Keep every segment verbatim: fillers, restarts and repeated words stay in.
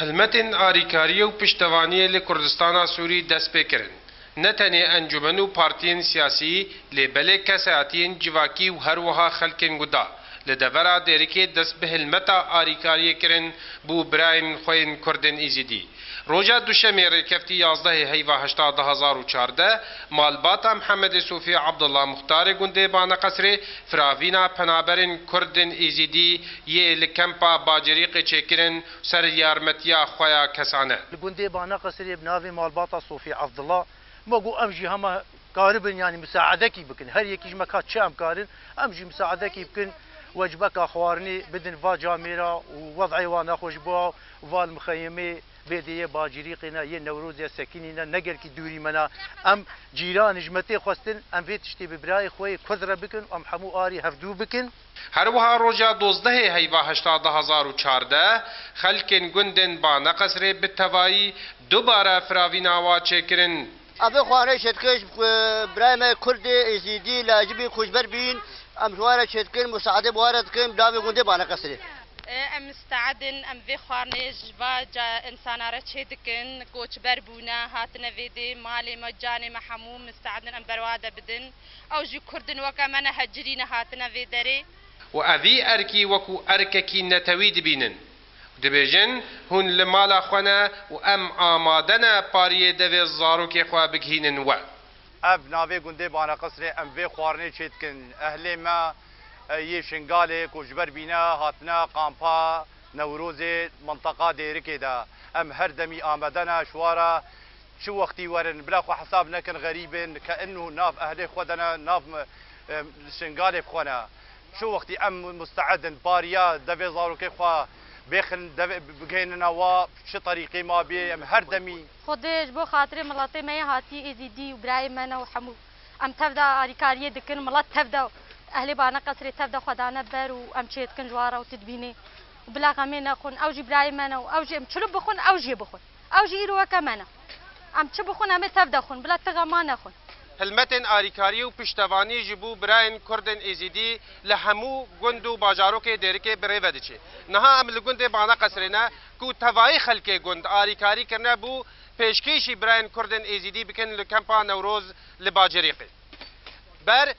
Hilmetên arîkariyê û piştevaniyê li Kurdistana Sûrî dest pê kirin. Ne tenê encûmen û partiyên siyasî, lê belê kesayetiyên civakî û her wiha xelkên guda li devera Dêrikê dest bi hilmeta arîkariyê kirin bo birayên xwe yên Kurdên Êzîdî. Roja Duşemê rêkeftî yazdehê heyva heşta du hezar û çardeh, malbata Mihemedê Sofî Abdullah, muxtarê gundê Baneqesrê, firavîna penaberên Kurdên Êzîdî yê li kempa Bacirîqê çêkirin, ser yarmetiya xwe ya kesane. Li gundê Baneqesrê bi navê malbata Sofî Abdullah, ma got em jî hema karibin, yanî misaedekî bikin. Her yekî ji me ka çi em karin, em jî misaedekî bikin. Wecbeka xwarinê bidin va camêra û wez'ê wan nexweş bû û va li mixeyemê bê dê yê Bacirîqê ne, yê Newrozê sekinî ne, ne gelkî dûrî me ne. Em cîran ji me tê xwestin, em vê tiştê bi birayê xwe yê Kurd re bikin, em hemû arî hevdû bikin. Her wiha roja dozdehê heyva heşta du hezar û çardeh, xelkên gundên Baneqesrê bi tevayî dubare firavîna wa çêkirin. Em vê xwarinê çêdikin ji, e, birayê me Kurdê Êzîdî li Ecibî ku ji ber bîn, em ji wan re çêdikin, musaedê bi wan re dikin, bi navê gundê Baneqesrê. E, em misteed in, em vê xwarinê ji va ca-, insana re çêdikin, koçber bûne, hatine vê dê, malê me, canê me hemû misteed in, em berwa de bidin. Ew jî Kurd in weke me ne, hecirî ne, hatine vê derê. Û evî erkî wekû erkekî netewî dibînin. Dibêjin, hûn li mala xwe ne û em amade ne pariyê devê zarokê xwe bigihînin we. Ev navê gundê Baneqesrê, em vê xwarinê çêdikin. Ehlê me, e, yê Şingalê ku ji ber bîne hatine kampa Newrozê minteqa Dêrikê de. Em her demî amade ne ji wa re. Çi wextî werin, bila xwe hesab nekin xerîb in, ke inû nav ehlê xwe de ne, nav, e, Şingalê bi xwe ne. Çi wextî em musteed in, bariya devê zarokê xwe bêxin, devê bigihênine wa, çi terîqê ma bê, em her demî. Xwedê ji bo xatirê miletê me yê hatî Êzîdî û birayê me ne û hemû. Em tev de arîkariyê dikin, milet tev de, ehlê Baneqesrê tev de xwe dane ber û em çê dikin ji wan re û tu dibînî. Û bila xemê nexwin, ew jî birayê me ne û ew jî em çilo bixwin, ew jî bixwin. Ew jî îro weke me ne. Em çi bixwin, em ê tev de xwin, bila tu xema nexwin. Hilmetên arîkariyê û piştevanî ji bo birayên Kurdên Êzîdî li hemû gund û bajarokê Dêrikê bi rê ve diçe. Niha em li gundê Baneqesrê ne ku tevayî xelkê gund arîkarî kirine bo pêşkêşî birayên Kurdên Êzîdî bikin li kempa Newroz li Bacirîqê. Ber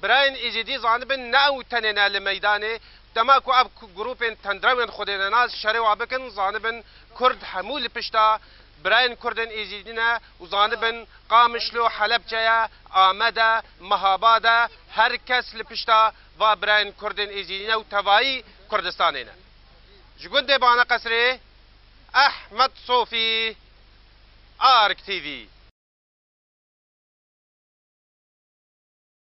birayên Êzîdî zanibin ne ew tenê ne li meydanê, dema ku ev ku-, grûpên tendrewên xwedênenas şerê wa bikin, zanibin Kurd hemû li pişta birayên Kurdên Êzîdî ne û zanibin Qamişlo, Helebçe ye, Amed e, Mehabad e, her kes li pişta va birayên Kurdên Êzîdî ne û tevayî Kurdistanê ne. Ji gundê Baneqesrê, Ehmed Sofî, Ark T V.